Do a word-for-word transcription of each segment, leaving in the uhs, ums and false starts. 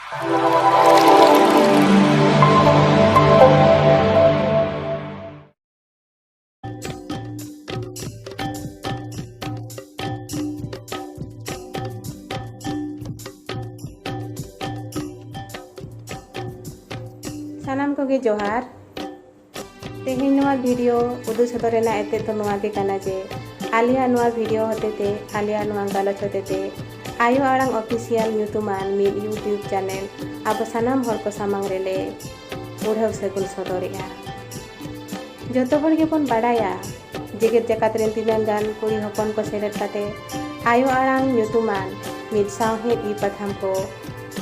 ᱥᱟᱱᱟᱢ ᱠᱚᱜᱮ ᱡᱚᱦᱟᱨ᱾ ᱛᱮᱦᱮᱧ ᱱᱚᱣᱟ video ᱩᱫᱩᱜ ᱥᱚᱫᱚᱨ ᱨᱮᱱᱟᱜ ᱮᱛᱮᱫ ᱫᱚ ᱱᱚᱣᱟ ᱜᱮ ᱠᱟᱱᱟ ᱡᱮ ᱟᱞᱮᱭᱟᱜ ᱱᱚᱣᱟ video ᱦᱚᱛᱮᱛᱮ, ᱟᱞᱮᱭᱟᱜ ᱱᱚᱣᱟ ᱜᱟᱞᱚᱪ ᱦᱚᱛᱮᱛᱮ ᱟᱭᱳ ᱟᱲᱟᱝ official ᱧᱩᱛᱩᱢᱟᱱ ᱢᱤᱫ YouTube channel ᱟᱵᱚ ᱥᱟᱱᱟᱢ ᱦᱚᱲ ᱠᱚ ᱥᱟᱢᱟᱝ ᱨᱮᱞᱮ ᱩᱰᱷᱟᱹᱣ ᱥᱟᱹᱜᱩᱱ ᱥᱚᱫᱚᱨᱮᱜᱼᱟ᱾ ᱡᱚᱛᱚ ᱦᱚᱲ ᱜᱮᱵᱚᱱ ᱵᱟᱲᱟᱭᱟ, ᱡᱮᱜᱮᱛ ᱡᱟᱠᱟᱛ ᱨᱮᱱ ᱛᱤᱱᱟᱹᱜ ᱜᱟᱱ ᱠᱩᱲᱤ ᱦᱚᱯᱚᱱ ᱠᱚ ᱥᱮᱞᱮᱫ ᱠᱟᱛᱮ ᱟᱭᱳ ᱟᱲᱟᱝ ᱧᱩᱛᱩᱢᱟᱱ ᱢᱤᱫ ᱥᱟᱶᱦᱮᱫ ᱤ ᱯᱟᱛᱷᱟᱢ ᱠᱚ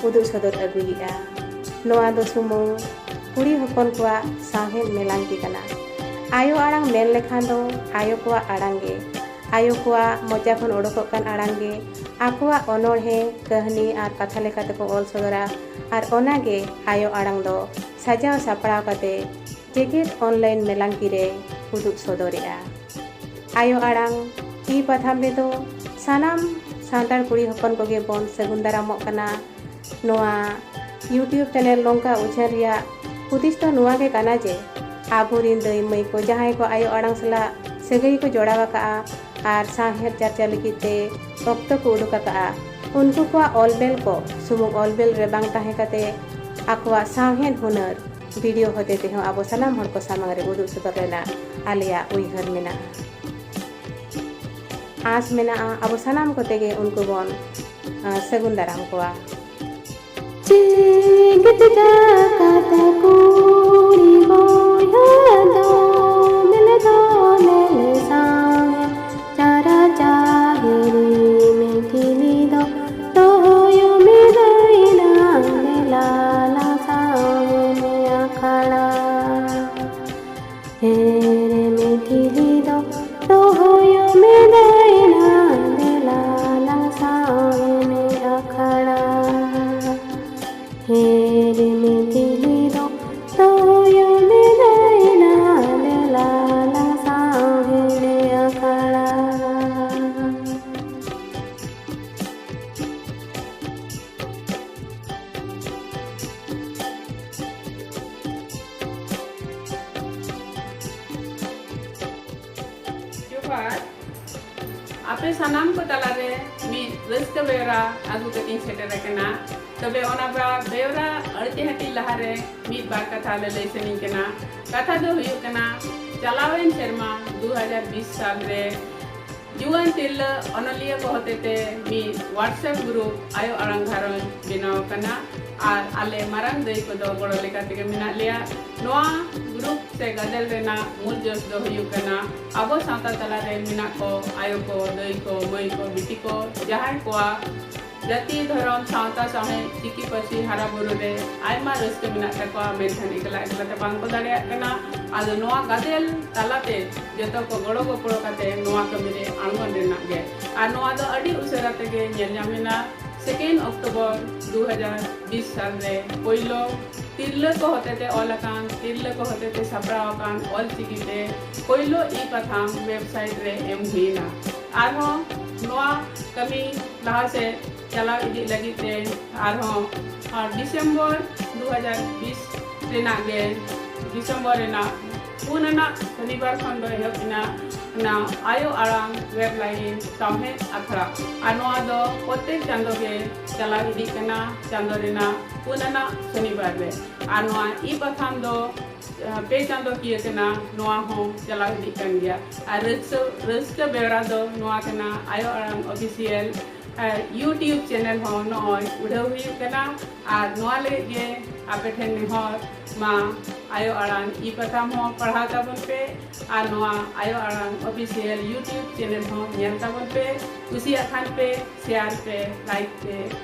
ᱩᱫᱩᱜ ᱥᱚᱫᱚᱨ ᱟᱹᱜᱩᱭᱮᱫᱼᱟ᱾ ᱱᱚᱣᱟ ᱫᱚ ᱥᱩᱢᱩᱝ ᱠᱩᱲᱤ ᱦᱚᱯᱚᱱ ᱠᱚᱣᱟᱜ ᱥᱟᱶᱦᱮᱫ ᱢᱮᱞᱟᱝᱠᱤ ᱠᱟᱱᱟ᱾ ᱟᱭᱳ ᱟᱲᱟᱝ ᱢᱮᱱ ᱞᱮᱠᱷᱟᱱ ᱫᱚ ᱟᱭᱳ ᱠᱚᱣᱟᱜ ᱟᱲᱟᱝ ᱜᱮ, ᱟᱭᱳ ᱠᱚᱣᱟᱜ ᱢᱚᱪᱟ ᱠᱷᱚᱱ ᱚᱰᱚᱠᱚᱜ ᱠᱟᱱ ᱟᱲᱟᱝ ᱜᱮ ᱟᱠᱚᱣᱟᱜ ᱚᱱᱚᱬᱦᱮ, ᱠᱟᱹᱦᱱᱤ ᱟᱨ ᱠᱟᱛᱷᱟ ᱞᱮᱠᱟ ᱛᱮᱠᱚ ᱚᱞ ᱥᱚᱫᱚᱨᱟ᱾ ᱟᱨ ᱚᱱᱟᱜᱮ ᱟᱭᱳ ᱟᱲᱟᱝ ᱫᱚ ᱥᱟᱡᱟᱣ ᱥᱟᱯᱲᱟᱣ ᱠᱟᱛᱮ ᱡᱮᱜᱮᱛ online ᱢᱮᱞᱟᱝᱠᱤ ᱨᱮ ᱩᱫᱩᱜ ᱥᱚᱫᱚᱨᱮᱜᱼᱟ᱾ ᱟᱭᱳ ᱟᱲᱟᱝ ᱤ ᱯᱟᱛᱷᱟᱢ ᱨᱮᱫᱚ ᱥᱟᱱᱟᱢ ᱥᱟᱱᱛᱟᱲ ᱠᱩᱲᱤ ᱦᱚᱯᱚᱱ ᱠᱚᱜᱮ ᱵᱚᱱ ᱥᱟᱹᱜᱩᱱ ᱫᱟᱨᱟᱢᱚᱜ ᱠᱟᱱᱟ᱾ ᱱᱚᱣᱟ YouTube channel ᱱᱚᱝᱠᱟ ᱩᱪᱷᱟᱹᱱ ᱨᱮᱭᱟᱜ ᱦᱩᱫᱤᱥ ᱫᱚ ᱱᱚᱣᱟ ᱜᱮ ᱠᱟᱱᱟ ᱡᱮ ᱟᱵᱚᱨᱤᱱ ᱫᱟᱹᱭ ᱢᱟᱹᱭ ᱠᱚ ᱡᱟᱦᱟᱸᱭ ᱠᱚ ᱟᱭᱳ ᱟᱲᱟᱝ ᱥᱟᱞᱟᱜ ᱥᱟᱹᱜᱟᱹᱭ ᱠᱚ ᱡᱚᱲᱟᱣ ᱟᱠᱟᱫᱼᱟ ᱟᱨ ᱥᱟᱶᱦᱮᱫ ᱪᱟᱨᱪᱟ ᱞᱟᱹᱜᱤᱫ ᱛᱮ ᱚᱠᱛᱚ ᱠᱚ ᱩᱰᱩᱠ ᱟᱠᱟᱫᱼᱟ, ᱩᱱᱠᱩ ᱠᱚᱣᱟᱜ ᱚᱞ ᱵᱮᱞ ᱠᱚ ᱥᱩᱢᱩᱝ ᱚᱞ ᱵᱮᱞ ᱨᱮ ᱵᱟᱝ ᱛᱟᱦᱮᱸ ᱠᱟᱛᱮ ᱟᱠᱚᱣᱟᱜ ᱥᱟᱶᱦᱮᱫ ᱦᱩᱱᱟᱹᱨ video ᱦᱚᱛᱮ ᱛᱮᱦᱚᱸ ᱟᱵᱚ ᱥᱟᱱᱟᱢ ᱦᱚᱲ ᱠᱚ ᱥᱟᱢᱟᱝ ᱨᱮ ᱩᱫᱩᱜ ᱥᱚᱫᱚᱨ ᱨᱮᱱᱟᱜ ᱟᱞᱮᱭᱟᱜ ᱩᱭᱦᱟᱹᱨ ᱢᱮᱱᱟᱜᱼᱟ᱾ ᱟᱸᱥ ᱢᱮᱱᱟᱜᱼᱟ ᱟᱵᱚ ᱥᱟᱱᱟᱢ ᱠᱚᱛᱮ ᱜᱮ ᱩᱱᱠᱩ ᱵᱚᱱ, ᱟᱸ, ᱥᱟᱹᱜᱩᱱ ᱫᱟᱨᱟᱢ ᱠᱚᱣᱟ᱾ ᱡᱮᱜᱮᱛ ᱡᱟᱠᱟᱛ ᱠᱩᱲᱤ ᱵᱚᱭᱦᱟ ᱫᱚ ᱢᱮᱞ ᱫᱚ ᱢᱮᱞ ᱥᱟᱶ ᱪᱟᱨᱟ ᱪᱟᱦᱤᱨᱤ ᱢᱤᱴᱷᱤᱞᱤ ᱫᱚ ᱫᱚᱦᱚᱭ ᱢᱮ ᱫᱟᱹᱭᱱᱟ ᱫᱮᱞᱟ ᱞᱟᱥᱟᱲ ᱢᱮ ᱟᱠᱷᱲᱟ᱾ ᱦᱮᱨᱮ ᱢᱤᱴᱷᱤᱞᱤ ᱫᱚ ᱫᱚᱦᱚᱭ ᱢᱮ ᱫᱟᱹᱭᱱᱟ ᱫᱮᱞᱟ ᱞᱟᱥᱟᱲ ᱢᱮ ᱟᱠᱷᱲᱟ᱾ ᱦᱮᱨᱮ ᱢᱤᱴᱷᱤᱞᱤ ᱫᱚ ᱟᱯᱮ ᱥᱟᱱᱟᱢ ᱠᱚ ᱛᱟᱞᱟᱨᱮ ᱢᱤᱫ ᱨᱟᱹᱥᱠᱟᱹ ᱵᱮᱣᱨᱟ ᱟᱹᱜᱩ ᱠᱟᱛᱮᱧ ᱥᱮᱴᱮᱨ ᱟᱠᱟᱱᱟ᱾ ᱛᱚᱵᱮ ᱚᱱᱟ ᱵᱟ-, ᱵᱮᱣᱨᱟ ᱟᱹᱲᱛᱤ ᱦᱟᱹᱴᱤᱧ ᱞᱟᱦᱟᱨᱮ ᱢᱤᱫ ᱵᱟᱨ ᱠᱟᱛᱷᱟ ᱞᱟᱹᱞᱟᱹᱭ ᱥᱟᱱᱟᱧ ᱠᱟᱱᱟ᱾ ᱠᱟᱛᱷᱟ ᱫᱚ ᱦᱩᱭᱩᱜ ᱠᱟᱱᱟ, ᱪᱟᱞᱟᱣᱮᱱ ᱥᱮᱨᱢᱟ ᱫᱩ ᱦᱟᱡᱟᱨ ᱵᱤᱥ ᱥᱟᱞ ᱨᱮ ᱡᱩᱣᱟᱹᱱ ᱛᱤᱨᱞᱟᱹ ᱚᱱᱚᱞᱤᱭᱟᱹ ᱠᱚ ᱦᱚᱛᱮᱛᱮ ᱢᱤᱫ WhatsApp group ᱟᱭᱳ ᱟᱲᱟᱝ ᱜᱷᱟᱨᱚᱸᱡᱽ ᱵᱮᱱᱟᱣ ᱟᱠᱟᱱᱟ ᱟᱨ ᱟᱞᱮ ᱢᱟᱨᱟᱝ ᱫᱟᱹᱭ ᱠᱚᱫᱚ ᱜᱚᱲᱚ ᱞᱮᱠᱟ ᱛᱮᱜᱮ ᱢᱮᱱᱟᱜ ᱞᱮᱭᱟ᱾ ᱱᱚᱣᱟ group ᱥᱮ ᱜᱟᱫᱮᱞ ᱨᱮᱱᱟᱜ ᱢᱩᱞ ᱡᱚᱥ ᱫᱚ ᱦᱩᱭᱩᱜ ᱠᱟᱱᱟ, ᱟᱵᱚ ᱥᱟᱶᱛᱟ ᱛᱟᱞᱟᱨᱮ ᱢᱮᱱᱟᱜ ᱠᱚ ᱟᱭᱳ ᱠᱚ, ᱫᱟᱹᱭ ᱠᱚ, ᱢᱟᱹᱭ ᱠᱚ, ᱵᱤᱴᱤ ᱠᱚ, ᱡᱟᱦᱟᱸᱭ ᱠᱚᱣᱟᱜ ᱡᱟᱹᱛᱤ, ᱫᱷᱚᱨᱚᱢ, ᱥᱟᱶᱛᱟ, ᱥᱟᱶᱦᱮᱫ, ᱪᱤᱠᱤ ᱯᱟᱹᱨᱥᱤ ᱦᱟᱨᱟ ᱵᱩᱨᱩ ᱨᱮ ᱟᱭᱢᱟ ᱨᱟᱹᱥᱠᱟᱹ ᱢᱮᱱᱟᱜ ᱛᱟᱠᱚᱣᱟ, ᱢᱮᱱᱠᱷᱟᱱ ᱮᱠᱞᱟ ᱮᱠᱞᱟ ᱛᱮ ᱵᱟᱝ ᱠᱚ ᱫᱟᱲᱮᱭᱟᱜ ᱠᱟᱱᱟ᱾ ᱟᱫᱚ ᱱᱚᱣᱟ ᱜᱟᱫᱮᱞ ᱛᱟᱞᱟᱛᱮ ᱡᱚᱛᱚ ᱠᱚ ᱜᱚᱲᱚ ᱜᱚᱯᱚᱲᱚ ᱠᱟᱛᱮ ᱱᱚᱣᱟ ᱠᱟᱹᱢᱤ ᱨᱮ ᱟᱬᱜᱚᱱ ᱨᱮᱱᱟᱜ ᱜᱮ᱾ ᱟᱨ ᱱᱚᱣᱟ ᱫᱚ ᱟᱹᱰᱤ ᱩᱥᱟᱹᱨᱟ ᱛᱮᱜᱮ ᱧᱮᱞ ᱧᱟᱢ ᱮᱱᱟ᱾ Second October ᱫᱩ ᱦᱟᱡᱟᱨ ᱵᱤᱥ ᱥᱟᱞ ᱨᱮ ᱯᱳᱭᱞᱳ ᱛᱤᱨᱞᱟᱹ ᱠᱚ ᱦᱚᱛᱮᱛᱮ ᱚᱞ ᱟᱠᱟᱱ, ᱛᱤᱨᱞᱟᱹ ᱠᱚ ᱦᱚᱛᱮᱛᱮ ᱥᱟᱯᱲᱟᱣ ᱟᱠᱟᱱ ᱚᱞ ᱪᱤᱠᱤ ᱛᱮ ᱯᱳᱭᱞᱳ ᱤ ᱯᱟᱛᱷᱟᱢ website ᱨᱮ ᱮᱢ ᱦᱩᱭ ᱮᱱᱟ᱾ ᱟᱨᱦᱚᱸ ᱱᱚᱣᱟ ᱠᱟᱹᱢᱤ ᱞᱟᱦᱟ ᱥᱮᱫ ᱪᱟᱞᱟᱣ ᱤᱫᱤᱜ ᱞᱟᱹᱜᱤᱫ ᱛᱮ ᱟᱨᱦᱚᱸ, ᱟᱨ December ᱫᱩ ᱦᱟᱡᱟᱨ ᱵᱤᱥ ᱨᱮᱱᱟᱜ ᱜᱮ, December ᱨᱮᱱᱟᱜ ᱯᱩᱱ ᱟᱱᱟᱜ ᱥᱚᱱᱤᱵᱟᱨ ᱠᱷᱚᱱ ᱫᱚ ᱮᱦᱚᱵ ᱮᱱᱟ ᱚᱱᱟ ᱟᱭᱳ ᱟᱲᱟᱝ web line ᱥᱟᱶᱦᱮᱫ ᱟᱠᱷᱲᱟ᱾ ᱟᱨ ᱱᱚᱣᱟ ᱫᱚ ᱯᱨᱚᱛᱮᱠ ᱪᱟᱸᱫᱳ ᱜᱮ ᱪᱟᱞᱟᱣ ᱤᱫᱤᱜ ᱠᱟᱱᱟ, ᱪᱟᱸᱫᱳ ᱨᱮᱱᱟᱜ ᱯᱩᱱ ᱟᱱᱟᱜ ᱥᱚᱱᱤᱵᱟᱨ ᱨᱮ᱾ ᱟᱨ ᱱᱚᱣᱟ ᱤ ᱯᱟᱛᱷᱟᱢ ᱫᱚ, ᱟᱸ, ᱯᱮ ᱪᱟᱸᱫᱳ ᱠᱤᱭᱟᱹ ᱠᱟᱱᱟ, ᱱᱚᱣᱟ ᱦᱚᱸ ᱪᱟᱞᱟᱣ ᱤᱫᱤᱜ ᱠᱟᱱ ᱜᱮᱭᱟ᱾ ᱟᱨ ᱨᱟᱹᱥᱠᱟᱹ, ᱨᱟᱹᱥᱠᱟᱹ ᱵᱮᱣᱨᱟ ᱫᱚ ᱱᱚᱣᱟ ᱠᱟᱱᱟ, ᱟᱭᱳ ᱟᱲᱟᱝ official YouTube channel ᱦᱚᱸ ᱱᱚᱜᱼᱚᱭ ᱩᱰᱷᱟᱹᱣ ᱦᱩᱭᱩᱜ ᱠᱟᱱᱟ᱾ ᱟᱨ ᱱᱚᱣᱟ ᱞᱟᱹᱜᱤᱫ ᱜᱮ ᱟᱯᱮ ᱴᱷᱮᱱ ᱱᱮᱦᱚᱨ, ᱢᱟ ᱟᱭᱳ ᱟᱲᱟᱝ ᱤ ᱯᱟᱛᱷᱟᱢ ᱦᱚᱸ ᱯᱟᱲᱦᱟᱣ ᱛᱟᱵᱚᱱ ᱯᱮ ᱟᱨ ᱱᱚᱣᱟ ᱟᱭᱳ ᱟᱲᱟᱝ official YouTube channel ᱦᱚᱸ ᱧᱮᱞ ᱛᱟᱵᱚᱱ ᱯᱮ᱾ ᱠᱩᱥᱤᱭᱟᱜ ᱠᱷᱟᱱ ᱯᱮ share ᱯᱮ, like ᱯᱮ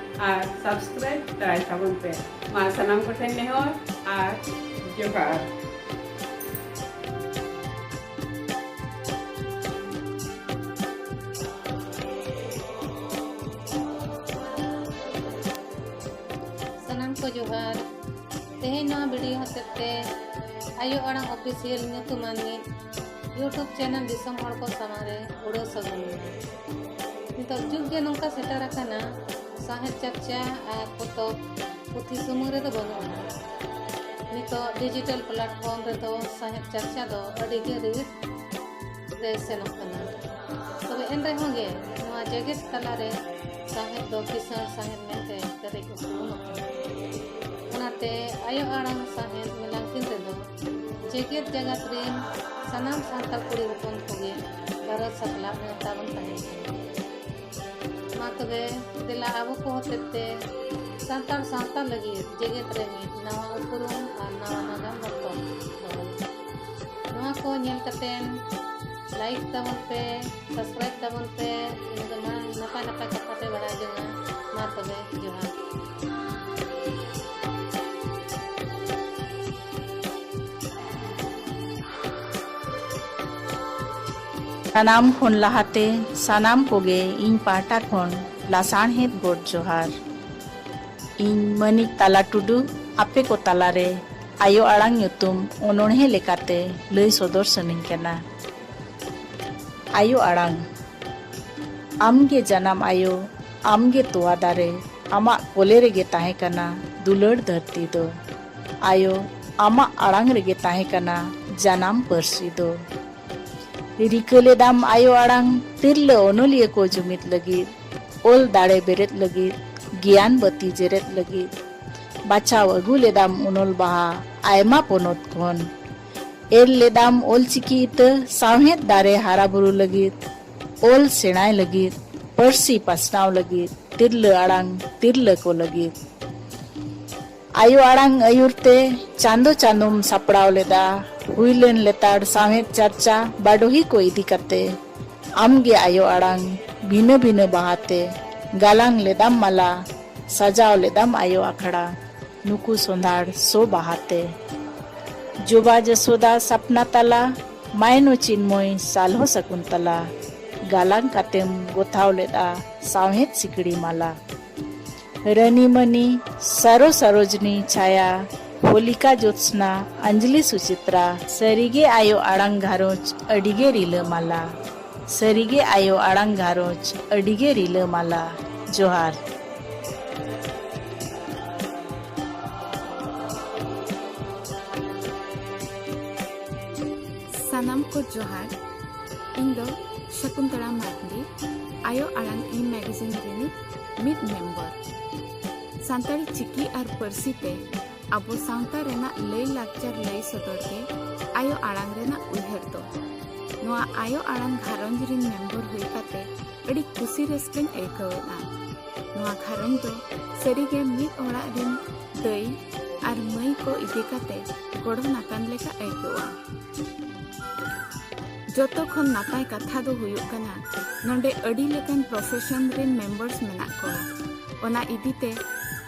ᱟᱨ subscribe ᱛᱟᱨᱟᱭ ᱛᱟᱵᱚᱱ ᱯᱮ᱾ ᱢᱟ ᱥᱟᱱᱟᱢ ᱠᱚᱴᱷᱮᱱ ᱱᱮᱦᱚᱨ ᱟᱨ ᱡᱚᱦᱟᱨ᱾ ᱥᱟᱱᱟᱢ ᱠᱚ ᱡᱚᱦᱟᱨ᱾ ᱛᱮᱦᱮᱧ ᱱᱚᱣᱟ video ᱦᱚᱛᱮᱛᱮ ᱟᱭᱳ ᱟᱲᱟᱝ official ᱧᱩᱛᱩᱢᱟᱱ ᱢᱤᱫ YouTube channel ᱫᱤᱥᱚᱢ ᱦᱚᱲ ᱠᱚ ᱥᱟᱢᱟᱝ ᱨᱮ ᱩᱰᱟᱹᱣ ᱥᱟᱹᱜᱩᱱ ᱢᱮ᱾ ᱱᱤᱛᱚᱜ ᱡᱩᱜᱽ ᱜᱮ ᱱᱚᱝᱠᱟ ᱥᱮᱴᱮᱨ ᱟᱠᱟᱱᱟ, ᱥᱟᱶᱦᱮᱫ ᱪᱟᱨᱪᱟ ᱟᱨ ᱯᱚᱛᱚᱵ ᱯᱩᱛᱷᱤ ᱥᱩᱢᱩᱝ ᱨᱮᱫᱚ ᱵᱟᱹᱱᱩᱜᱼᱟ᱾ ᱱᱤᱛᱚᱜ digital platform ᱨᱮᱫᱚ ᱥᱟᱶᱦᱮᱫ ᱪᱟᱨᱪᱟ ᱫᱚ ᱟᱹᱰᱤ ᱜᱮ ᱨᱤᱦᱤᱴ ᱨᱮ ᱥᱮᱱᱚᱜ ᱠᱟᱱᱟ᱾ ᱛᱚ ᱮᱱ ᱨᱮᱦᱚᱸ ᱜᱮ ᱱᱚᱣᱟ ᱡᱮᱜᱮᱛ ᱛᱟᱞᱟᱨᱮ ᱥᱟᱶᱦᱮᱫ ᱫᱚ ᱠᱤᱥᱟᱹᱬ ᱥᱟᱶᱦᱮᱫ ᱢᱮᱱᱛᱮ ᱯᱮᱨᱮᱡ ᱩᱯᱨᱩᱢᱚᱜ ᱠᱟᱱᱟ᱾ ᱚᱱᱟᱛᱮ ᱟᱭᱳ ᱟᱲᱟᱝ ᱥᱟᱶᱦᱮᱫ ᱢᱮᱞᱟᱝᱠᱤᱱ ᱨᱮᱫᱚ ᱡᱮᱜᱮᱛ ᱡᱟᱠᱟᱛ ᱨᱤᱱ ᱥᱟᱱᱟᱢ ᱥᱟᱱᱛᱟᱲ ᱠᱩᱲᱤ ᱦᱚᱯᱚᱱ ᱠᱚᱜᱮ ᱜᱟᱨᱚ ᱥᱟᱛᱞᱟᱜ ᱱᱮᱣᱛᱟ ᱵᱚᱱ ᱛᱟᱦᱮᱸ ᱠᱟᱱᱟ᱾ ᱢᱟ ᱛᱚᱵᱮ ᱫᱮᱞᱟ ᱟᱵᱚ ᱠᱚ ᱦᱚᱛᱮᱛᱮ ᱥᱟᱱᱛᱟᱲ ᱥᱟᱶᱛᱟ ᱞᱟᱹᱜᱤᱫ ᱡᱮᱜᱮᱛ ᱨᱮ ᱢᱤᱫ ᱱᱟᱣᱟ ᱩᱯᱨᱩᱢ ᱟᱨ ᱱᱟᱣᱟ ᱱᱟᱜᱟᱢ ᱵᱚᱱ ᱛᱚᱞ ᱫᱚᱦᱚᱭᱟ᱾ ᱱᱚᱣᱟ ᱠᱚ ᱧᱮᱞ ᱠᱟᱛᱮᱱ like ᱛᱟᱵᱚᱱ ᱯᱮ, subscribe ᱛᱟᱵᱚᱱ ᱯᱮ᱾ ᱤᱱᱟᱹ ᱫᱚ ᱢᱟ ᱱᱟᱯᱟᱭ ᱱᱟᱯᱟᱭ ᱠᱟᱛᱷᱟ ᱯᱮ ᱵᱟᱲᱟᱭ ᱡᱚᱝᱟ᱾ ᱢᱟ ᱛᱚᱵᱮ ᱡᱚᱦᱟᱨ᱾ ᱥᱟᱱᱟᱢ ᱠᱷᱚᱱ ᱞᱟᱦᱟᱛᱮ ᱥᱟᱱᱟᱢ ᱠᱚᱜᱮ ᱤᱧ ᱯᱟᱦᱴᱟ ᱠᱷᱚᱱ ᱞᱟᱥᱟᱬᱦᱮᱫ ᱜᱚᱰ ᱡᱚᱦᱟᱨ᱾ ᱤᱧ ᱢᱟᱹᱱᱤᱠ ᱛᱟᱞᱟ ᱴᱩᱰᱩ ᱟᱯᱮ ᱠᱚ ᱛᱟᱞᱟᱨᱮ ᱟᱭᱳ ᱟᱲᱟᱝ ᱧᱩᱛᱩᱢ ᱚᱱᱚᱬᱦᱮ ᱞᱮᱠᱟᱛᱮ ᱞᱟᱹᱭ ᱥᱚᱫᱚᱨ ᱥᱟᱹᱱᱟᱹᱧ ᱠᱟᱱᱟ᱾ ᱟᱭᱳ ᱟᱲᱟᱝ᱾ ᱟᱢᱜᱮ ᱡᱟᱱᱟᱢ ᱟᱭᱳ, ᱟᱢᱜᱮ ᱛᱚᱣᱟ ᱫᱟᱨᱮ, ᱟᱢᱟᱜ ᱠᱚᱞᱮ ᱨᱮᱜᱮ ᱛᱟᱦᱮᱸ ᱠᱟᱱᱟ ᱫᱩᱞᱟᱹᱲ ᱫᱷᱟᱹᱨᱛᱤ ᱫᱚ᱾ ᱟᱭᱳ, ᱟᱢᱟᱜ ᱟᱲᱟᱝ ᱨᱮᱜᱮ ᱛᱟᱦᱮᱸ ᱠᱟᱱᱟ ᱡᱟᱱᱟᱢ ᱯᱟᱹᱨᱥᱤ ᱫᱚ᱾ ᱨᱤᱠᱟᱹ ᱞᱮᱫᱟᱢ ᱟᱭᱳ ᱟᱲᱟᱝ ᱛᱤᱨᱞᱟᱹ ᱚᱱᱚᱞᱤᱭᱟᱹ ᱠᱚ ᱡᱩᱢᱤᱫ ᱞᱟᱹᱜᱤᱫ, ᱚᱞ ᱫᱟᱲᱮ ᱵᱮᱨᱮᱫ ᱞᱟᱹᱜᱤᱫ, ᱜᱮᱭᱟᱱ ᱵᱟᱹᱛᱤ ᱡᱮᱨᱮᱫ ᱞᱟᱹᱜᱤᱫ᱾ ᱵᱟᱪᱷᱟᱣ ᱟᱹᱜᱩ ᱞᱮᱫᱟᱢ ᱚᱱᱚᱞ ᱵᱟᱦᱟ ᱟᱭᱢᱟ ᱯᱚᱱᱚᱛ ᱠᱷᱚᱱ᱾ ᱮᱨ ᱞᱮᱫᱟᱢ ᱚᱞᱪᱤᱠᱤ ᱤᱛᱟᱹ ᱥᱟᱶᱦᱮᱫ ᱫᱟᱨᱮ ᱦᱟᱨᱟ ᱵᱩᱨᱩ ᱞᱟᱹᱜᱤᱫ, ᱚᱞ ᱥᱮᱬᱟᱭ ᱞᱟᱹᱜᱤᱫ, ᱯᱟᱹᱨᱥᱤ ᱯᱟᱥᱱᱟᱣ ᱞᱟᱹᱜᱤᱫ, ᱛᱤᱨᱞᱟᱹ ᱟᱲᱟᱝ, ᱛᱤᱨᱞᱟᱹ ᱠᱚ ᱞᱟᱹᱜᱤᱫ᱾ ᱟᱭᱳ ᱟᱲᱟᱝ ᱟᱹᱭᱩᱨ ᱛᱮ ᱪᱟᱸᱫᱚ ᱪᱟᱸᱫᱚᱢ ᱥᱟᱯᱲᱟᱣ ᱞᱮᱫᱟ᱾ ᱦᱩᱭ ᱞᱮᱱ ᱞᱮᱛᱟᱲ ᱥᱟᱶᱦᱮᱫ ᱪᱟᱨᱪᱟ ᱵᱟᱰᱚᱦᱤ ᱠᱚ ᱤᱫᱤ ᱠᱟᱛᱮ ᱟᱢᱜᱮ ᱟᱭᱳ ᱟᱲᱟᱝ ᱵᱷᱤᱱᱟᱹ ᱵᱷᱤᱱᱟᱹ ᱵᱟᱦᱟᱛᱮ ᱜᱟᱞᱟᱝ ᱞᱮᱫᱟᱢ ᱢᱟᱞᱟ, ᱥᱟᱡᱟᱣ ᱞᱮᱫᱟᱢ ᱟᱭᱳ ᱟᱠᱷᱲᱟ ᱱᱩᱠᱩ ᱥᱚᱸᱫᱷᱟᱲ ᱥᱚ ᱵᱟᱦᱟᱛᱮ᱾ ᱡᱚᱵᱟ ᱡᱚᱥᱳᱫᱟ ᱥᱟᱯᱱᱟ ᱛᱟᱞᱟ, ᱢᱟᱭᱱᱚ ᱪᱤᱱᱢᱚᱭ ᱥᱟᱞᱦᱚ ᱥᱟᱹᱜᱩᱱ ᱛᱟᱞᱟ, ᱜᱟᱞᱟᱝ ᱠᱟᱛᱮᱢ ᱜᱚᱛᱷᱟᱣ ᱞᱮᱫᱼᱟ ᱥᱟᱶᱦᱮᱫ ᱥᱤᱠᱲᱤ ᱢᱟᱞᱟ᱾ ᱨᱟᱹᱱᱤ ᱢᱟᱹᱱᱤ, ᱥᱟᱨᱚ ᱥᱟᱨᱚᱡᱽᱱᱤ ᱪᱷᱟᱭᱟ, ᱦᱳᱞᱤᱠᱟ ᱡᱳᱛᱥᱱᱟ, ᱟᱧᱡᱞᱤ ᱥᱩᱪᱤᱛᱨᱟ, ᱥᱟᱹᱨᱤᱜᱮ ᱟᱭᱳ ᱟᱲᱟᱝ ᱜᱷᱟᱨᱚᱸᱡᱽ ᱟᱹᱰᱤᱜᱮ ᱨᱤᱞᱟᱹᱢᱟᱞᱟ᱾ ᱥᱟᱹᱨᱤᱜᱮ ᱟᱭᱳ ᱟᱲᱟᱝ ᱜᱷᱟᱨᱚᱸᱡᱽ ᱟᱹᱰᱤᱜᱮ ᱨᱤᱞᱟᱹᱢᱟᱞᱟ᱾ ᱡᱚᱦᱟᱨ᱾ ᱥᱟᱱᱟᱢ ᱠᱚ ᱡᱚᱦᱟᱨ᱾ ᱤᱧ ᱫᱚ ᱥᱟᱠᱩᱱᱛᱚᱞᱟ ᱢᱟᱨᱰᱤ, ᱟᱭᱳ ᱟᱲᱟᱝ ᱤ ᱢᱮᱜᱟᱡᱤᱱ ᱨᱤᱱᱤᱡ ᱢᱤᱫ ᱢᱮᱢᱵᱚᱨ᱾ ᱥᱟᱱᱛᱟᱲᱤ ᱪᱤᱠᱤ ᱟᱨ ᱯᱟᱹᱨᱥᱤ ᱛᱮ ᱟᱵᱚ ᱥᱟᱶᱛᱟ ᱨᱮᱱᱟᱜ ᱞᱟᱹᱭ ᱞᱟᱠᱪᱟᱨ ᱞᱟᱹᱭ ᱥᱚᱫᱚᱨ ᱜᱮ ᱟᱭᱳ ᱟᱲᱟᱝ ᱨᱮᱱᱟᱜ ᱩᱭᱦᱟᱹᱨ ᱫᱚ᱾ ᱱᱚᱣᱟ ᱟᱭᱳ ᱟᱲᱟᱝ ᱜᱷᱟᱨᱚᱸᱡᱽ ᱨᱤᱱ ᱢᱮᱢᱵᱚᱨ ᱦᱩᱭ ᱠᱟᱛᱮ ᱟᱹᱰᱤ ᱠᱩᱥᱤ ᱨᱟᱹᱥᱠᱟᱹᱧ ᱟᱹᱭᱠᱟᱹᱣ ᱮᱫᱼᱟ᱾ ᱱᱚᱣᱟ ᱜᱷᱟᱨᱚᱸᱡᱽ ᱫᱚ ᱥᱟᱹᱨᱤᱜᱮ ᱢᱤᱫ ᱚᱲᱟᱜ ᱨᱤᱱ ᱫᱟᱹᱭ ᱟᱨ ᱢᱟᱹᱭ ᱠᱚ ᱤᱫᱤ ᱠᱟᱛᱮ ᱜᱚᱲᱦᱚᱱ ᱟᱠᱟᱱ ᱞᱮᱠᱟ ᱟᱹᱭᱠᱟᱹᱜᱼᱟ᱾ ᱡᱚᱛᱚ ᱠᱷᱚᱱ ᱱᱟᱯᱟᱭ ᱠᱟᱛᱷᱟ ᱫᱚ ᱦᱩᱭᱩᱜ ᱠᱟᱱᱟ, ᱱᱚᱰᱮ ᱟᱹᱰᱤ ᱞᱮᱠᱟᱱ profession ᱨᱤᱱ members ᱢᱮᱱᱟᱜ ᱠᱚᱣᱟ᱾ ᱚᱱᱟ ᱤᱫᱤᱛᱮ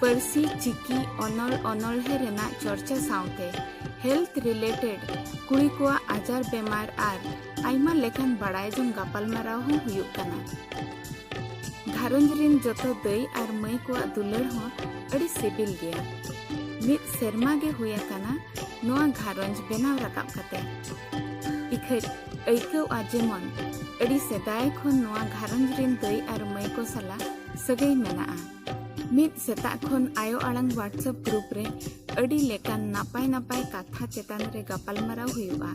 ᱯᱟᱹᱨᱥᱤ, ᱪᱤᱠᱤ, ᱚᱱᱚᱞ, ᱚᱱᱚᱬᱦᱮ ᱨᱮᱱᱟᱜ ᱪᱚᱨᱪᱟ ᱥᱟᱶᱛᱮ health related ᱠᱩᱲᱤ ᱠᱚᱣᱟᱜ ᱟᱡᱟᱨ ᱵᱮᱢᱟᱨ ᱟᱨ ᱟᱭᱢᱟ ᱞᱮᱠᱟᱱ ᱵᱟᱲᱟᱭ ᱡᱚᱝ ᱜᱟᱯᱟᱞᱢᱟᱨᱟᱣ ᱦᱚᱸ ᱦᱩᱭᱩᱜ ᱠᱟᱱᱟ᱾ ᱜᱷᱟᱨᱚᱸᱡᱽ ᱨᱤᱱ ᱡᱚᱛᱚ ᱫᱟᱹᱭ ᱟᱨ ᱢᱟᱹᱭ ᱠᱚᱣᱟᱜ ᱫᱩᱞᱟᱹᱲ ᱦᱚᱸ ᱟᱹᱰᱤ ᱥᱤᱵᱤᱞ ᱜᱮᱭᱟ᱾ ᱢᱤᱫ ᱥᱮᱨᱢᱟ ᱜᱮ ᱦᱩᱭ ᱟᱠᱟᱱᱟ ᱱᱚᱣᱟ ᱜᱷᱟᱨᱚᱸᱡᱽ ᱵᱮᱱᱟᱣ ᱨᱟᱠᱟᱵ ᱠᱟᱛᱮ᱾ ᱤᱠᱷᱟᱹᱡ ᱟᱹᱭᱠᱟᱹᱣᱼᱟ ᱡᱮᱢᱚᱱ ᱟᱹᱰᱤ ᱥᱮᱫᱟᱭ ᱠᱷᱚᱱ ᱱᱚᱣᱟ ᱜᱷᱟᱨᱚᱸᱡᱽ ᱨᱤᱱ ᱫᱟᱹᱭ ᱟᱨ ᱢᱟᱹᱭ ᱠᱚ ᱥᱟᱞᱟᱜ ᱥᱟᱹᱜᱟᱹᱭ ᱢᱮᱱᱟᱜᱼᱟ᱾ ᱢᱤᱫ ᱥᱮᱛᱟᱜ ᱠᱷᱚᱱ ᱟᱭᱳ ᱟᱲᱟᱝ WhatsApp group ᱨᱮ ᱟᱹᱰᱤ ᱞᱮᱠᱟᱱ ᱱᱟᱯᱟᱭ ᱱᱟᱯᱟᱭ ᱠᱟᱛᱷᱟ ᱪᱮᱛᱟᱱ ᱨᱮ ᱜᱟᱯᱟᱞᱢᱟᱨᱟᱣ ᱦᱩᱭᱩᱜᱼᱟ᱾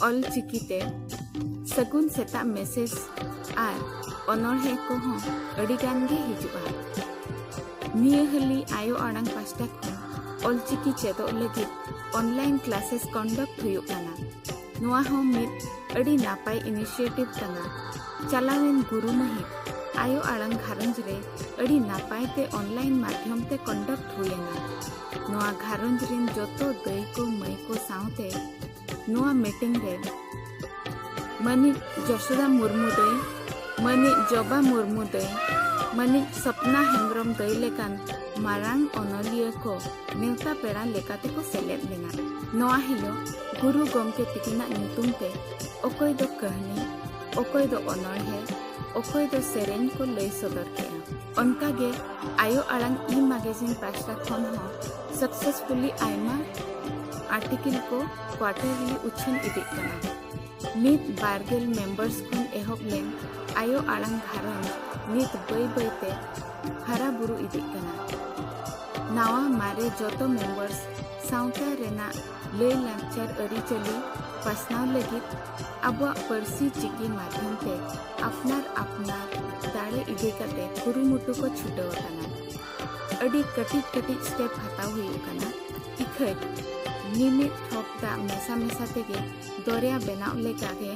ᱚᱞ ᱪᱤᱠᱤ ᱛᱮ ᱥᱟᱹᱜᱩᱱ ᱥᱮᱛᱟᱜ message ᱟᱨ ᱚᱱᱚᱬᱦᱮ ᱠᱚᱦᱚᱸ ᱟᱹᱰᱤ ᱜᱟᱱ ᱜᱮ ᱦᱤᱡᱩᱜᱼᱟ᱾ ᱱᱤᱭᱟᱹ ᱦᱟᱹᱞᱤ ᱟᱭᱳ ᱟᱲᱟᱝ ᱯᱟᱥᱴᱟ ᱠᱷᱚᱱ ᱚᱞ ᱪᱤᱠᱤ ᱪᱮᱫᱚᱜ ᱞᱟᱹᱜᱤᱫ online classes conduct ᱦᱩᱭᱩᱜ ᱠᱟᱱᱟ᱾ ᱱᱚᱣᱟ ᱦᱚᱸ ᱢᱤᱫ ᱟᱹᱰᱤ ᱱᱟᱯᱟᱭ initiative ᱠᱟᱱᱟ᱾ ᱪᱟᱞᱟᱣᱮᱱ ᱜᱩᱨᱩ ᱢᱟᱹᱦᱤᱛ ᱟᱭᱳ ᱟᱲᱟᱝ ᱜᱷᱟᱨᱚᱸᱡᱽ ᱨᱮ ᱟᱹᱰᱤ ᱱᱟᱯᱟᱭ ᱛᱮ online ᱢᱟᱫᱽᱫᱷᱚᱢ ᱛᱮ conduct ᱦᱩᱭ ᱮᱱᱟ᱾ ᱱᱚᱣᱟ ᱜᱷᱟᱨᱚᱸᱡᱽ ᱨᱤᱱ ᱡᱚᱛᱚ ᱫᱟᱹᱭ ᱠᱚ ᱢᱟᱹᱭ ᱠᱚ ᱥᱟᱶᱛᱮ ᱱᱚᱣᱟ meeting ᱨᱮ ᱢᱟᱹᱱᱤᱡ ᱡᱚᱥᱳᱫᱟ ᱢᱩᱨᱢᱩ ᱫᱟᱹᱭ, ᱢᱟᱹᱱᱤᱡ ᱡᱚᱵᱟ ᱢᱩᱨᱢᱩ ᱫᱟᱹᱭ, ᱢᱟᱹᱱᱤᱡ ᱥᱚᱯᱱᱟ ᱦᱮᱢᱵᱨᱚᱢ ᱫᱟᱹᱭ ᱞᱮᱠᱟᱱ ᱢᱟᱨᱟᱝ ᱚᱱᱚᱞᱤᱭᱟᱹ ᱠᱚ ᱱᱮᱣᱛᱟ ᱯᱮᱲᱟ ᱞᱮᱠᱟ ᱛᱮᱠᱚ ᱥᱮᱞᱮᱫ ᱞᱮᱱᱟ᱾ ᱱᱚᱣᱟ ᱦᱤᱞᱳᱜ ᱜᱩᱨᱩ ᱜᱚᱢᱠᱮ ᱛᱤᱠᱤᱱᱟᱜ ᱧᱩᱛᱩᱢ ᱛᱮ ᱚᱠᱚᱭ ᱫᱚ ᱠᱟᱹᱦᱱᱤ, ᱚᱠᱚᱭ ᱫᱚ ᱚᱱᱚᱬᱦᱮ, ᱚᱠᱚᱭ ᱫᱚ ᱥᱮᱨᱮᱧ ᱠᱚ ᱞᱟᱹᱭ ᱥᱚᱫᱚᱨ ᱠᱮᱫᱼᱟ᱾ ᱚᱱᱠᱟᱜᱮ ᱟᱭᱳ ᱟᱲᱟᱝ e-magazine ᱯᱟᱥᱴᱟ ᱠᱷᱚᱱ ᱦᱚᱸ successfully ᱟᱭᱢᱟ article ᱠᱚ quarterly ᱩᱪᱷᱟᱹᱱ ᱤᱫᱤᱜ ᱠᱟᱱᱟ᱾ ᱢᱤᱫ ᱵᱟᱨᱜᱮᱞ members ᱠᱷᱚᱱ ᱮᱦᱚᱵ ᱞᱮᱱ ᱟᱭᱳ ᱟᱲᱟᱝ ᱜᱷᱟᱨᱚᱸᱡᱽ ᱱᱤᱛ ᱵᱟᱹᱭ ᱵᱟᱹᱭᱛᱮ ᱦᱟᱨᱟ ᱵᱩᱨᱩ ᱤᱫᱤᱜ ᱠᱟᱱᱟ᱾ ᱱᱟᱣᱟ ᱢᱟᱨᱮ ᱡᱚᱛᱚ members ᱥᱟᱶᱛᱟ ᱨᱮᱱᱟᱜ ᱞᱟᱹᱭ ᱞᱟᱠᱪᱟᱨ ᱟᱹᱨᱤᱪᱟᱹᱞᱤ ᱯᱟᱥᱱᱟᱣ ᱞᱟᱹᱜᱤᱫ ᱟᱵᱚᱣᱟᱜ ᱯᱟᱹᱨᱥᱤ ᱪᱤᱠᱤ ᱢᱟᱫᱽᱫᱷᱚᱢ ᱛᱮ ᱟᱯᱱᱟᱨ ᱟᱯᱱᱟᱨ ᱫᱟᱲᱮ ᱤᱫᱤ ᱠᱟᱛᱮ ᱠᱩᱨᱩᱢᱩᱴᱩ ᱠᱚ ᱪᱷᱩᱴᱟᱹᱣ ᱟᱠᱟᱱᱟ᱾ ᱟᱹᱰᱤ ᱠᱟᱹᱴᱤᱡ ᱠᱟᱹᱴᱤᱡ ᱥᱴᱮᱯ ᱦᱟᱛᱟᱣ ᱦᱩᱭᱩᱜ ᱠᱟᱱᱟ᱾ ᱤᱠᱷᱟᱹᱡ ᱢᱤᱢᱤᱫ ᱴᱷᱚᱯ ᱫᱟᱜ ᱢᱮᱥᱟ ᱢᱮᱥᱟ ᱛᱮᱜᱮ ᱫᱚᱨᱭᱟ ᱵᱮᱱᱟᱣ ᱞᱮᱠᱟ ᱜᱮ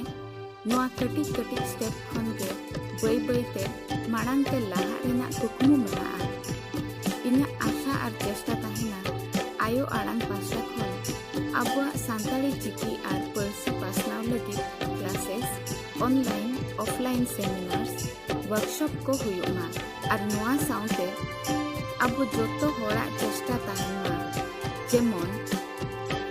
ᱱᱚᱣᱟ ᱠᱟᱹᱴᱤᱡ ᱠᱟᱹᱴᱤᱡ ᱥᱴᱮᱯ ᱠᱷᱚᱱ ᱜᱮ ᱵᱟᱹᱭ ᱵᱟᱹᱭ ᱛᱮ ᱢᱟᱲᱟᱝ ᱛᱮ ᱞᱟᱦᱟᱜ ᱨᱮᱱᱟᱜ ᱠᱩᱠᱢᱩ ᱢᱮᱱᱟᱜᱼᱟ᱾ ᱤᱧᱟᱹᱜ ᱟᱥᱟ ᱟᱨ ᱪᱮᱥᱴᱟ ᱛᱟᱦᱮᱱᱟ ᱟᱭᱳ ᱟᱲᱟᱝ ᱯᱟᱥᱴᱟ ᱠᱷᱚᱱ ᱟᱵᱚᱣᱟᱜ ᱥᱟᱱᱛᱟᱲᱤ ᱪᱤᱠᱤ ᱟᱨ ᱯᱟᱹᱨᱥᱤ ᱯᱟᱥᱱᱟᱣ ᱞᱟᱹᱜᱤᱫ ᱠᱞᱟᱥᱮᱥ, ᱚᱱᱞᱟᱭᱤᱱ, ᱚᱯᱷᱞᱟᱭᱤᱱ ᱥᱮᱢᱤᱱᱟᱨᱥ, ᱣᱟᱨᱠᱥᱚᱯ ᱠᱚ ᱦᱩᱭᱩᱜ ᱢᱟ ᱟᱨ ᱱᱚᱣᱟ ᱥᱟᱶᱛᱮ ᱟᱵᱚ ᱡᱚᱛᱚ ᱦᱚᱲᱟᱜ ᱪᱮᱥᱴᱟ ᱛᱟᱦᱮᱱ ᱢᱟ ᱡᱮᱢᱚᱱ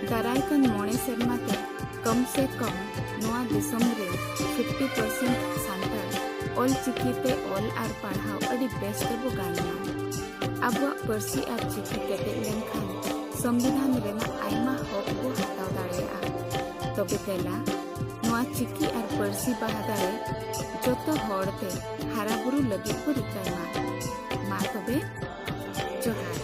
ᱫᱟᱨᱟᱭ ᱠᱟᱱ ᱢᱚᱬᱮ ᱥᱮᱨᱢᱟ ᱛᱮ ᱠᱚᱢ ᱥᱮ ᱠᱚᱢ ᱱᱚᱣᱟ ᱫᱤᱥᱚᱢ ᱨᱮ ᱯᱷᱤᱯᱴᱤ ᱯᱟᱨᱥᱮᱱᱴ ᱥᱟᱱᱛᱟᱲ ᱚᱞ ᱪᱤᱠᱤ ᱛᱮ ᱚᱞ ᱟᱨ ᱯᱟᱲᱦᱟᱣ ᱟᱹᱰᱤ ᱵᱮᱥ ᱛᱮᱵᱚ ᱜᱟᱱ ᱢᱟ᱾ ᱟᱵᱚᱣᱟᱜ ᱯᱟᱹᱨᱥᱤ ᱟᱨ ᱪᱤᱠᱤ ᱠᱮᱴᱮᱡ ᱞᱮᱱᱠᱷᱟᱱ ᱥᱚᱝᱵᱤᱫᱷᱟᱱ ᱨᱮᱱᱟᱜ ᱟᱭᱢᱟ ᱦᱚᱠ ᱵᱚ ᱦᱟᱛᱟᱣ ᱫᱟᱲᱮᱭᱟᱜᱼᱟ᱾ ᱛᱚᱵᱮ ᱫᱮᱞᱟ ᱱᱚᱣᱟ ᱪᱤᱠᱤ ᱟᱨ ᱯᱟᱹᱨᱥᱤ ᱵᱟᱦᱟ ᱫᱟᱨᱮ ᱡᱚᱛᱚ ᱦᱚᱲ ᱛᱮ ᱦᱟᱨᱟ ᱵᱩᱨᱩ ᱞᱟᱹᱜᱤᱫ ᱵᱚ ᱨᱤᱠᱟᱹᱭ ᱢᱟ᱾ ᱢᱟ ᱛᱚᱵᱮ, ᱡᱚᱦᱟᱨ᱾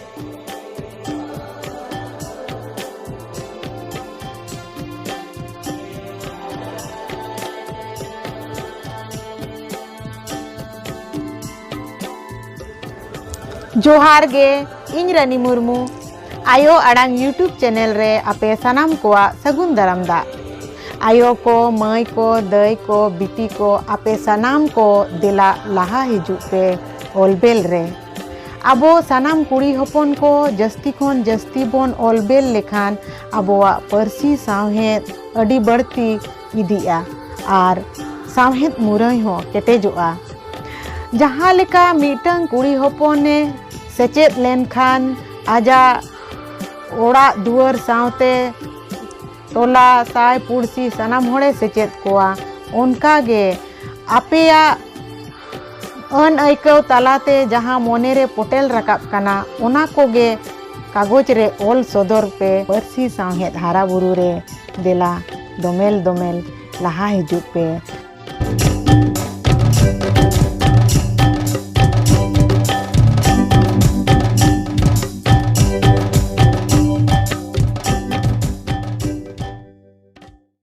ᱡᱚᱦᱟᱨ ᱜᱮ, ᱤᱧ ᱨᱟᱱᱤ ᱢᱩᱨᱢᱩ᱾ ᱟᱭᱳ ᱟᱲᱟᱝ YouTube ᱪᱮᱱᱮᱞ ᱨᱮ ᱟᱯᱮ ᱥᱟᱱᱟᱢ ᱠᱚᱣᱟᱜ ᱥᱟᱹᱜᱩᱱ ᱫᱟᱨᱟᱢ ᱫᱟᱜ᱾ ᱟᱭᱳ ᱠᱚ, ᱢᱟᱹᱭ ᱠᱚ, ᱫᱟᱹᱭ ᱠᱚ, ᱵᱤᱴᱤ ᱠᱚ, ᱟᱯᱮ ᱥᱟᱱᱟᱢ ᱠᱚ ᱫᱮᱞᱟ ᱞᱟᱦᱟ ᱦᱤᱡᱩᱜ ᱯᱮ ᱚᱞᱵᱮᱞ ᱨᱮ᱾ ᱟᱵᱚ ᱥᱟᱱᱟᱢ ᱠᱩᱲᱤ ᱦᱚᱯᱚᱱ ᱠᱚ ᱡᱟᱹᱥᱛᱤ ᱠᱷᱚᱱ ᱡᱟᱹᱥᱛᱤ ᱵᱚᱱ ᱚᱞᱵᱮᱞ ᱞᱮᱠᱷᱟᱱ ᱟᱵᱚᱣᱟᱜ ᱯᱟᱹᱨᱥᱤ ᱥᱟᱶᱦᱮᱫ ᱟᱹᱰᱤ ᱵᱟᱹᱲᱛᱤ ᱤᱫᱤᱜᱼᱟ ᱟᱨ ᱥᱟᱶᱦᱮᱫ ᱢᱩᱨᱟᱹᱭ ᱦᱚᱸ ᱠᱮᱴᱮᱡᱚᱜᱼᱟ᱾ ᱡᱟᱦᱟᱸ ᱞᱮᱠᱟ ᱢᱤᱫᱴᱟᱝ ᱠᱩᱲᱤ ᱦᱚᱯᱚᱱᱮ ᱥᱮᱪᱮᱫ ᱞᱮᱱᱠᱷᱟᱱ ᱟᱡᱟᱜ ᱚᱲᱟᱜ ᱫᱩᱣᱟᱹᱨ ᱥᱟᱶᱛᱮ ᱴᱚᱞᱟ ᱥᱟᱭ ᱯᱩᱲᱥᱤ ᱥᱟᱱᱟᱢ ᱦᱚᱲᱮ ᱥᱮᱪᱮᱫ ᱠᱚᱣᱟ, ᱚᱱᱠᱟᱜᱮ ᱟᱯᱮᱭᱟᱜ ᱟᱹᱱ ᱟᱹᱭᱠᱟᱹᱣ ᱛᱟᱞᱟᱛᱮ ᱡᱟᱦᱟᱸ ᱢᱚᱱᱮᱨᱮ ᱯᱚᱴᱮᱞ ᱨᱟᱠᱟᱵ ᱠᱟᱱᱟ, ᱚᱱᱟ ᱠᱚᱜᱮ ᱠᱟᱜᱚᱡᱽ ᱨᱮ ᱚᱞ ᱥᱚᱫᱚᱨ ᱯᱮ᱾ ᱯᱟᱹᱨᱥᱤ ᱥᱟᱶᱦᱮᱫ ᱦᱟᱨᱟ ᱵᱩᱨᱩ ᱨᱮ ᱫᱮᱞᱟ ᱫᱚᱢᱮᱞ ᱫᱚᱢᱮᱞ ᱞᱟᱦᱟ ᱦᱤᱡᱩᱜ ᱯᱮ᱾